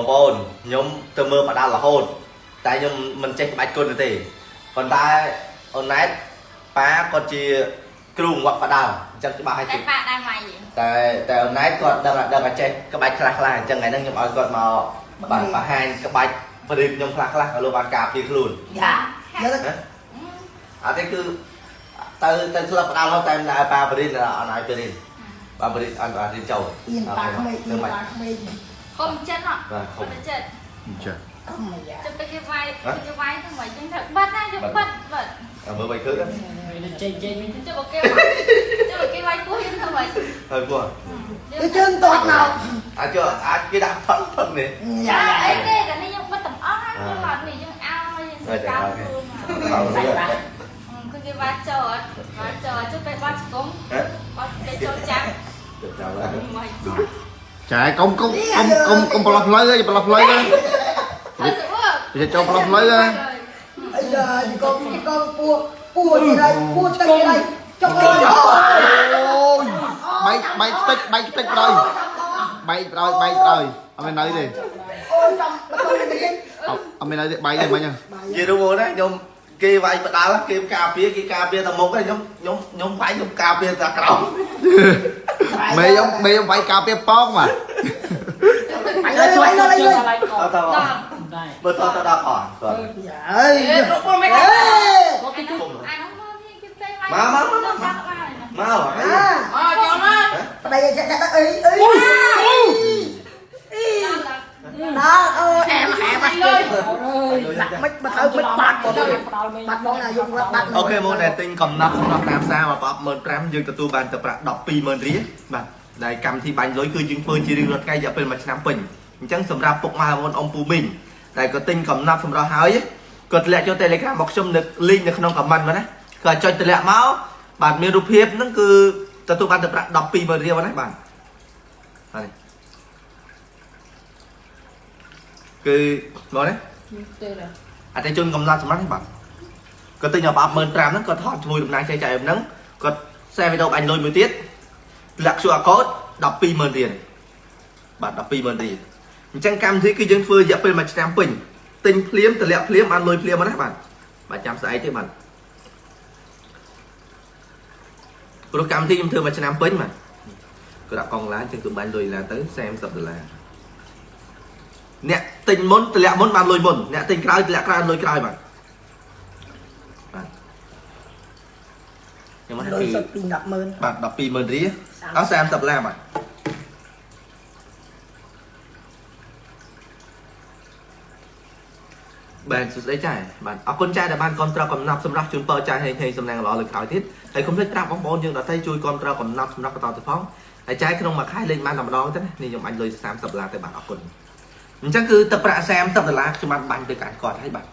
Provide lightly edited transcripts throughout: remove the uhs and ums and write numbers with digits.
ប្អូនខ្ញុំទៅមើលបដាល់រហូតតែខ្ញុំមិនចេះក្បាច់គុណទេប៉ុន្តែអូនណែតប៉ាគាត់ជាគ្រូវត្តបដាល់អញ្ចឹងច្បាស់ហើយ តែប៉ាដែរម៉ៃ តែតែអូនណែតគាត់ដឹងដឹងតែចេះក្បាច់ខ្លះខ្លះអញ្ចឹងថ្ងៃហ្នឹងខ្ញុំឲ្យគាត់មកបាទបង្ហាញក្បាច់បរិបខ្ញុំខ្លះខ្លះក៏លោកបានការពារខ្លួន យ៉ាយក ណាអត់ទេគឺទៅទៅស្លាប់បដាល់តែមិនដែលប៉ាបរិបអត់ឲ្យបរិបបាទបរិបអត់អត់រៀនចូល អៀនប៉ាក្មេកអៀនប៉ាក្មេក ខំចិត្តហ៎ បាទខំ ខំចិត្ត ចា កុំយ៉ា ទៅពេលគេវាយគេវាយទៅមកយើងត្រូវបាត់ណាយើងបាត់បាត់ មើលបីឃើញ ចេញចេញវិញ ចុះបើគេចុះបើគេវាយពោះយើងធ្វើម៉េច ហើយពួក ទៅជើងតតមក អាចចុះអាចគេដាក់ផឹកផឹកនេះ យ៉ា អីទេតែនេះយើងបិទទាំងអស់ហើយយើងអត់នេះយើងអោយើងសកម្មខ្លួន អត់ គឺគេវាយចូលអត់វាយចូលចុះពេលបោះជង្គង់ ហ៎ បោះគេចូលចាំ ទៅចាំឡើយ មក ចែកុំកុំកុំកុំកុំប្រឡោះផ្លូវទេប្រឡោះផ្លូវទេ ធ្វើស្រួល វាចូលប្រឡោះផ្លូវទេ អីយ៉ាកុំកុំពួពួទីไรពួទឹកទីไรចុកអូយ អូយបែកបែកខ្ទេចបែកខ្ទេចប្រយបែកប្រយបែកប្រយអត់មាននៅទេ អូយចំបតនេះ អត់មាននៅទេបែកទេមិញ និយាយរួមមកណាខ្ញុំគេវាយបដាល់គេការពារគេការពារតែមុខឯងខ្ញុំខ្ញុំខ្ញុំវាយខ្ញុំការពារតែក្រោម មេខ្ញុំមេខ្ញុំបែកការពារប៉ងបាទ បាយលុយបាយលុយបាយលុយ ឡៃក តត ដែរ មើលតតដល់អត់ត យ៉ាអើយ អេគ្រប់ពុំមិន អេ មកគេជួយ អានោះមកនេះគេផ្សេង មកមកមក មក មក អា អើចូលមក ប្តីចេះដាក់អីអីដល់អឺអែមអែម លុយ ដាក់មិនបើទៅមិនបាត់បងបាត់បងណាយកបាត់ អូខេមកដែលទិញកំណត់សម្រាប់តាមផ្សារមកប្រអប់15000យើងទទួលបានទៅប្រាក់120,000រៀលបាទដែលកម្មវិធីបាញ់លុយគឺយើងធ្វើជារៀងរាល់ថ្ងៃរយៈពេល1ឆ្នាំពេញអញ្ចឹងសម្រាប់ពុកម៉ែបងប្អូនអ៊ំពូមីងដែលក៏ទិញកំណត់សម្រាប់ហើយគាត់ធ្លាក់ចូល Telegram របស់ខ្ញុំនៅ link នៅក្នុង comment មកណាគាត់ចុចធ្លាក់មកបាទមានរូបភាពហ្នឹងគឺទទួលបានទៅប្រាក់120,000រៀលណាបាទហើយគឺមកណា ទេណា អតិជនកំណត់សម្រាប់នេះបាទគាត់ទិញដល់15000ហ្នឹងគាត់ថតជាមួយតំណាងចែកចាយហ្នឹងគាត់ share វីដេអូបាញ់លុយមួយទៀតលាក់ QR code 120,000រៀលបាទ120,000រៀលអញ្ចឹងកម្មវិធីគឺយើងធ្វើរយៈពេល1ឆ្នាំពេញទិញភ្លាមតម្លាក់ភ្លាមបានលុយភ្លាមណាបាទបាទចាំស្អែកទេបាទព្រោះកម្មវិធីខ្ញុំធ្វើមួយឆ្នាំពេញបាទគាត់ដាក់កង់ឡានចឹងគឺបាញ់លុយឡានទៅ30ដុល្លារអ្នកទិញមុនតម្លាក់មុនបានលុយមុនអ្នកទិញក្រោយតម្លាក់ក្រោយលុយក្រោយបាទបាទខ្ញុំមកគឺ លុយសុទ្ធពី100,000 បាទ120,000រៀលអស់30ដុល្លារបាទបាទសួស្តីចា៎បាទអរគុណចា៎ដែលបានគ្រប់គ្រងកំណត់សម្រាប់ជូនពរចា៎ហេងហេងសំណាងល្អលើក្រោយទៀតហើយកុំភ្លេចប្រាប់បងប្អូនយើងដទៃជួយគ្រប់គ្រងកំណត់សម្រាប់បន្តទៅផងហើយចាយក្នុងមួយខែលេងបានតែម្ដងទេណានេះខ្ញុំអញលុយ30ដុល្លារទៅបាទអរគុណអញ្ចឹងគឺទឹកប្រាក់30ដុល្លារខ្ញុំបានបាញ់ទៅកាន់គាត់ហើយបាទ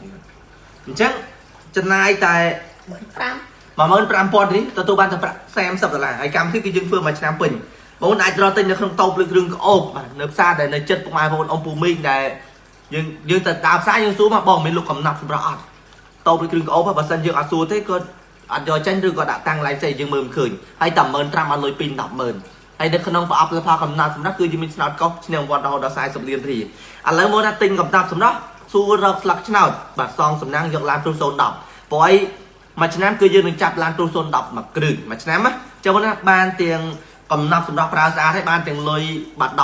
អញ្ចឹងចំណាយតែ 15000 15000នេះទទួលបានតែប្រាក់30ដុល្លារហើយកម្មវិធីគឺយើងធ្វើមួយឆ្នាំពេញបងប្អូនអាចរកទិញនៅក្នុងតូបឬគ្រឿងក្អូបបាទនៅផ្សារដែលនៅចិត្តពុកម៉ែបងប្អូនអ៊ំពូមីងដែលយើងយើងទៅដើរផ្សារយើងសួរមកបងមានលក់កំណត់សម្រាប់អត់តូបឬគ្រឿងក្អូបបើសិនយើងអត់សួរទេក៏អត់យកចេញឬក៏ដាក់តាំងឡៃផ្សេងយើងមើលមិនឃើញហើយតែ15000អត់លុយ2 100,000ហើយនៅក្នុងប្រអប់ផលកំណត់សម្រាប់គឺយើងមានឆ្នោតកោសឈ្នះវត្តរហូតដល់40លានរៀលឥឡូវមកថាទិញកំណត់សម្រាប់សួររកស្លឹកឆ្នោតបាទសងសំណាងយកឡានព្រុស010ព្រោះអី មួយឆ្នាំគឺយើងនឹងចាប់ឡានទូ010មួយគ្រឿងមួយឆ្នាំណាចឹងណាបានទាំងកំណត់សម្រាប់ប្រើស្អាតហើយបានទាំងលុយបាត់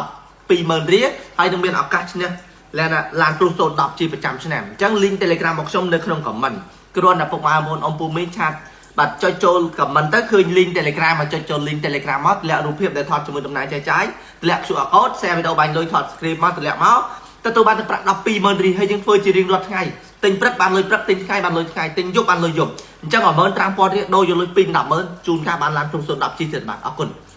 120,000រៀលហើយនឹងមានឱកាសឈ្នះឡានឡានទូ010ជាប្រចាំឆ្នាំអញ្ចឹង link Telegram របស់ខ្ញុំនៅក្នុង comment គ្រាន់តែពុកម៉ែបងប្អូនអ៊ំពូមីងឆាតបាទចុចចូល comment ទៅឃើញ link Telegram មកចុចចូល link Telegram មកតម្លាក់រូបភាពដែលថតជាមួយតំណាងចែកចាយតម្លាក់ QR code share វីដេអូបាញ់លុយថត screen មកតម្លាក់មកទទួលបានទឹកប្រាក់120,000រៀលហើយយើងធ្វើជារៀងរាល់ថ្ងៃទិញព្រឹកបានលុយព្រឹកទិញថ្ងៃបានលុយថ្ងៃទិញយប់បានលុយយប់អញ្ចឹង15000រៀលដូរយកលុយ2 100,000ជូនកាបានឡានក្រុម010ជីទៀតបាទអរគុណ។